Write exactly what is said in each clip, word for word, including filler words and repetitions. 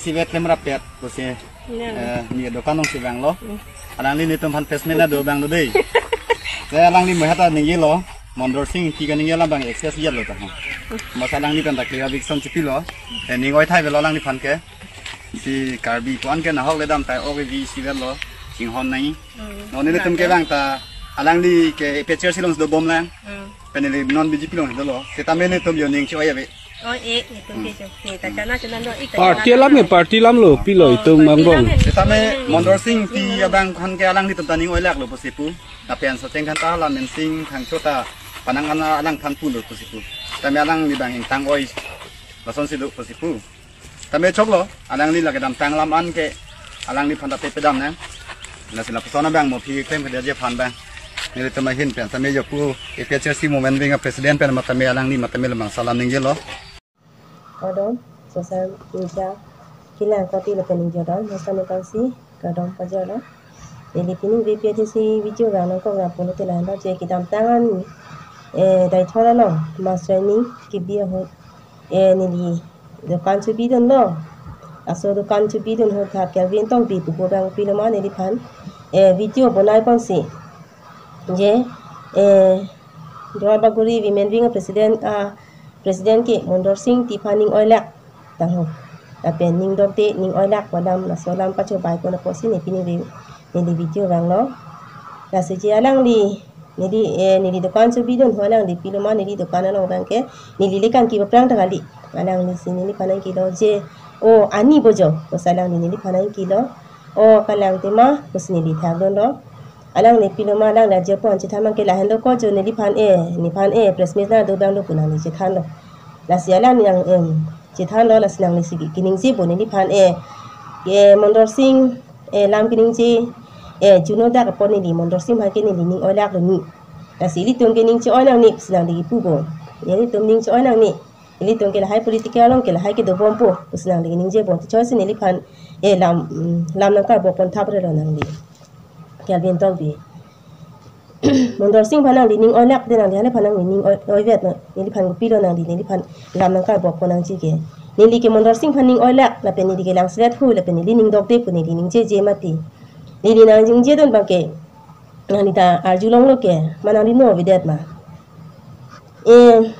Sivet klem rapet pusi, ya, eh, ne dokan along si vanglo. Hmm. Alangli netum aphan press meet nangdo abang do dei. Saya alangli mo hata ningjelo, Mondor Sing Ingti kaningje alam abang excess jalo ta. Masa alangli pen ta clarification chipilo. Eh, ning oi thai avelo alangliphan ke. Si Karbi pu-an ke nahok le dam tai ok vi si avelo. Chinghon nai. Hmm. Non netum ke bang ta alangli ke A P H L C along si dobom lang. Hmm. Pen neli non B J P along si dolo. Setame netum jo ning chi-oi ave. Oh, eh, netum ke jo. Ni ta chana chana do, ik ta party chana alam ke, party alam lo, pilo, oh, itum party mangbong alam, eh. Setame Mondor Sing Ingti abang aphan ke alanglitum ta ning oilak lo pusi pu. Lapen Socheng Dhanta, Lamin Sing Thangcho ta panang ana alangphan pulo pusi pu. Setame alangli abang ingtang oi. Lasonsi do pusi pu. Tame choklo, alangli lake damtang alam an ke, alangliphan ta pe pedam nang. Lasi lapuson abang mo aphi klem kedeji aphan abang. Nelitum ahin pen, tame jo pu A P H L C Women Wing a President pen matame alangli matame lamang salam ningjelo. Kardom, social media kelang koti lapen ningje dam, masa nutang si, kardom pajalo. Neli pini V P H C video vang nangkok nang pulo te lahenlo je kedamtang an, eh, Deithor along mass joining kebi ahut, eh, neli dokan chobidunlo. Laso dokan chobidun ahut ha Kelvin Tokbi pu abang pilo ma neliphan, eh, video bonai ponsi. Je, eh, Duarbagori Women Wing a President, ah, President ke Mondor Sing Ingti aphan ning oilak tangho. Lapen ning dokde, ning oilak pu alam, laso alam pachobai pon apotsi ne pini vi-, neli video vanglo. Lasi je alangli, neli, eh, neli dokan chobidun ahut alangli pilo ma neli dokan along abang ke, neli le kangki aphrang ta kali. Alangli si neliphan nangkilo je, "O, ani bo jo," pusi alangli neliphan nangkilo. "O, kalang tema," pusi neli thakdunlo. Alangli pilo ma alangli aje pon chethan abang ke lahenlo ko jo neliphan, eh, nephan, eh, press meet nangdo abang do pu nangli chethanlo. Lasi alangli nang, em, chethanlo, lasi nangli si keningje bo neliphan, eh, eh, Mondor Sing, eh, lam keningje, eh, juno dak apot neli Mondor Sing aphan ke neli ning oilak lo ni. Lasi ilitum ke ning chi-oi nangne pusi nangli kipu bo. Ilitum ning chi-oi nangne. Ilitum ke lahai political along ke lahai kedobompo pusi nangli keningje bo. Choisi neliphan, eh, lam, mm, lam nangkarbok pon thapre lo nangli. Kelvin Tokbi. Mondor Sing aphan nangli ning oilak de nangli hale aphan nangli ning oi, oivet no. Neliphan kopilo nangli, neliphan lam nangkarbok pon nangji ke. Neli ke Mondor Sing aphan ning oilak, lapen neli ke langselet hu, lapen neli ning dokde pu neli ningjeje mati. Neli nangningjedun abang ke, nangli ta arjulonglo ke, ma nangli no avedet ma. Eh,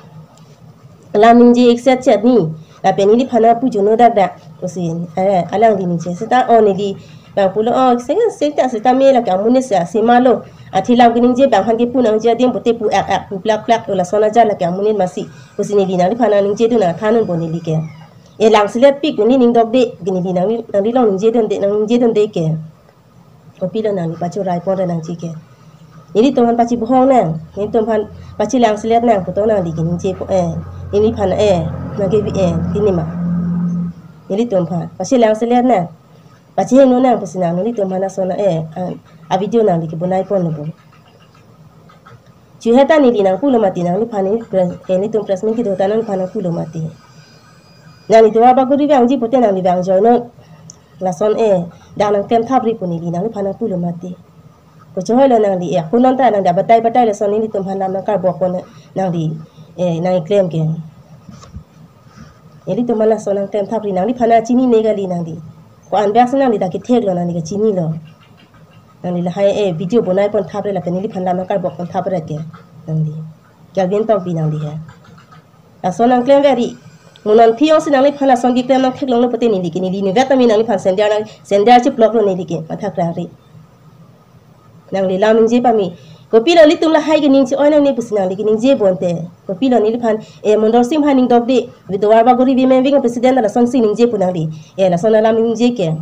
lam ningje ik set set ni. Lapen neliphan nangpu juno dak dak. Pusi, eh, alangli ningje seta, o neli abang pulo, o, seta, seta, setame lake amonit si, si malo. Athe lam keningje abang aphan kepu nangji adim pute pu ak ak, pu plak plak, o lason ajat lake amonit masi. Pusi neli nangliphan nangningjedun nangthandun bo neli ke. Eh, langselet pik, neli ning dokde, neli nangli, nangli along ningjedunde, nangningjedunde ke. Kopilo nangli pachorai pon ra nangji ke. Nelitum aphan pachibohong nang, nelitum aphan pachilangselet nang pu tong nangli keningje po, eh, neliphan, eh, nangke, eh, pini ma. Nelitum aphan pachilangselet nang, pachiheno nang pusi nang, nelitum aphan lason, eh, a, a video nangli kebonai ponlo bo. Chuheta neli nangpulo mati nangliphan, neli press, eh, nelitum press meet kedo ta nangliphan nangpulo mati. Nangli Duarbagori vangji pute nangli vang join non. Lason, eh, dak nangklem thapri pu neli nangliphan nangpulo mati. Kochohoi lo nangli, eh, ako non ta nangli abatai batai lason nelitum aphan lam nangkarbok pon nangli, eh, nangklem ke. Nelitum aphan lason nangklem thapri nangliphan nangchinine kali nangli. Ko-an bak si nangli ta kethek lo nangli kachinilo. Nangli lahai, eh, video bonai pon thapre lapen neliphan lam nangkarbok pon thapre ke nangli. Kelvin Tokbi nangli he. Lason nangklem veri. Mo non aphi jongsi nangliphan lason keklem nangtheklonglo pute neli ke neli nivet ami nangliphan sender nang sender chiplok lo neli ke mathak rari. Nangli lam ningje pame. Kopilo ilitum lahai kening chi-oi nangne pusi nangli keningje bonte. Kopilo neliphan, eh, Mondor Sing aphan ning dokde. Duarbagori Women Wing president lasonsi ningje pu nangli. Eh, lason alam ningje ke.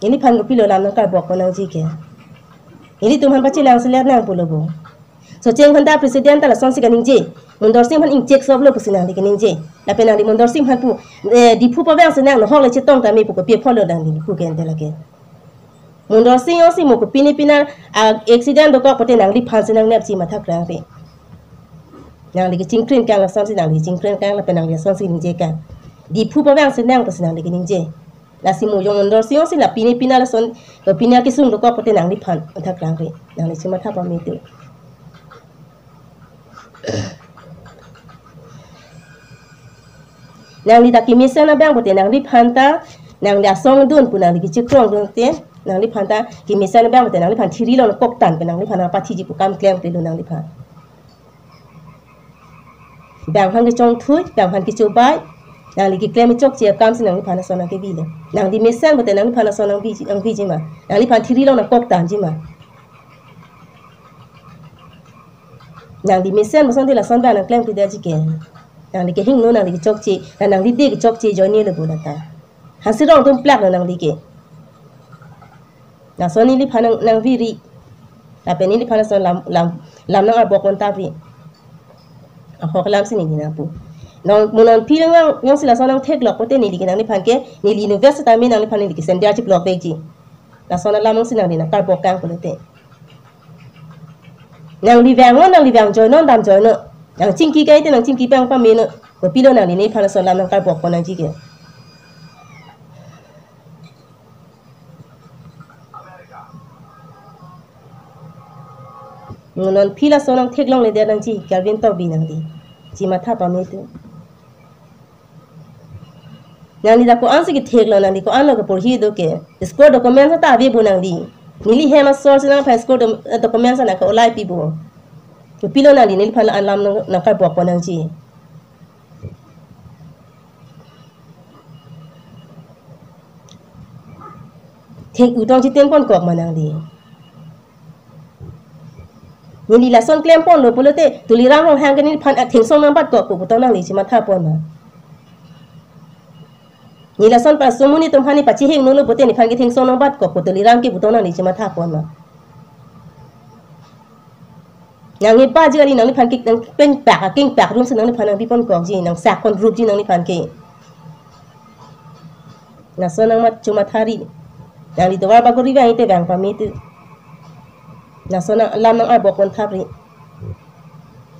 Neliphan kopilo lam nangkarbok pon nangji ke. Nelitum aphan pachilangselet nang pulo bo. Socheng Dhanta president ta lasonsi kaningje. Mondor Sing aphan ingchek soplo pusi nangli keningje. Lapen nangli Mondor Sing aphan pu, eh, Diphu pavangsi nang nohok le chetong tame pu kopi apotlo nangli pu ke ante lake. Mondor Sing jongsi mo kopine pine, ah, accident dokok pute nangliphansi nangnepji mathak rangre. Nangli kechingkrin kang lasonsi nangli kechingkrin kang lapen nangli lasonsi ningje kang. Diphu pavangsi nang pusi nangli keningje. Lasi mo jong Mondor Sing jongsi la pine pine lason, kopine akesung dokok pute nangliphan mathak rangre. Nangli chematha pame tu. Nangli ta kemesen abang pute nangliphan ta, nangli asong dun pu nangli kechekrong dun te, nangliphan ta kemesen abang pute nangliphan thiri along koktan pen nangliphan nangpathiji pu kam klem pelo nangliphan. Bang aphan kechongthui, bang aphan kechobai, nangli keklem chokche akam si nangliphan ason nangkebilo. Nangli mesen pute nangliphan ason nangbi, nangbiji ma. Nangliphan thiri along nangkoktanji ma. Nangli mesen masong te lason bang nangklem pidetji ke. Nangli kehingno nangli kechokche, la nangli de kechokche ajoine lo pu lata. Hansi rong atum plak lo nangli ke. Lason neliphan nang, nangviri. Lapen neliphan lason lam, lam, lam nang-arbok pon tapri. Ahok alam si neli nangpu. Non, mo non phi nang, nangsi lason nangtheklok pute neli ke nangliphan ke, neli university tame nangliphan neli ke sendal chiplok vekji. Lason alam nangsi nangli nangkarbok kang pulote. Nangli vangnon, nangli vangjoinon, damjoinon. Nangchingki kaite nangchingki pang pameno. Kopilo nangli neliphan lason alam nangkarbok pon nangji ke. Mo non phi lason nangtheklongledet nangji, Calvin Tokbi nangli. Chimatha pame tu. Nangli ta ko-an si ketheklo, nangli ko-an lo keporhi do ke. School documents ta ave bo nangli. Neli hem asor si nangphan school do-, documents nangke-olai pi bo. Kopilo nangli neliphan alam nang, nangkarbok pon nangji. Thek utong chiten pon kok ma nangli. Neli lason klem ponlo pulote, Tuliram Ronghang ke neliphan athengsong nangbat kok pu putong nangli chimatha pon ma. Neli lason pa sumuni atum aphan ne pachihingno lo pute neliphan ke thengsong nangbat kok pu Tuliram ke putong nangli chimatha pon ma. Nangli pa ji kali nangliphan ke nangpengpak, akengpak arum si nangliphan nangbi pon kokji, nangsak pon rupji nangliphan ke. Lason nangmat chumathari. Nangli tovar bagori vang ite vang pame tu. Lason nang alam nang-arbok pon thapri.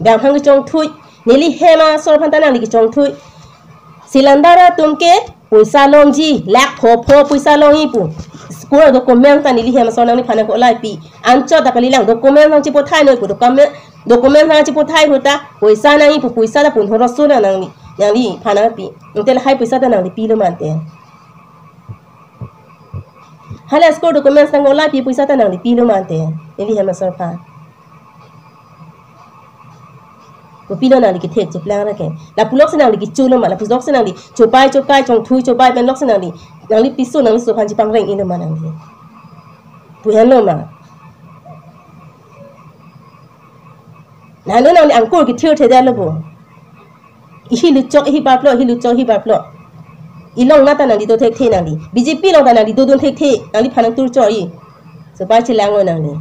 Bang aphan kechongthui. Neli hem asor aphan ta nangli kechongthui. Silandar atum ke poisa longji, lakh pho pho poisa longji pu. School document ta neli hem asor nangliphan nangke-olai pi. Anchot ta kalilang document nangchipothainoi pu document, document nangchipothaihut ta poisa nangji pu poisa ta pun horosu nang nangli. Nangliphan nangpi. Ante lahai poisa ta nangli pilo ma ante. Hala school documents nangke-olai pi poisa ta nangli pilo ma ante. Neli hem asor aphan. Kopilo nangli kethek cheplang ra ke. Lapu lok si nangli kecho lo ma, lapu lok si nangli chobai chokai, chongthui chobai pen lok si nangli. Nangli piso nangli so aphan chipangreng-ilo ma nangli. Pu henlo ma. Nangli nangli angkur kethirthedetlo bo. Ihi luchok ihi barplok, ihi luchok ihi barplok. Ilong nat ta nangli do thekthe nangli. B J P along ta nangli dodun thekthe, nangliphan nangtur choi. Chobai chelang lo nangli.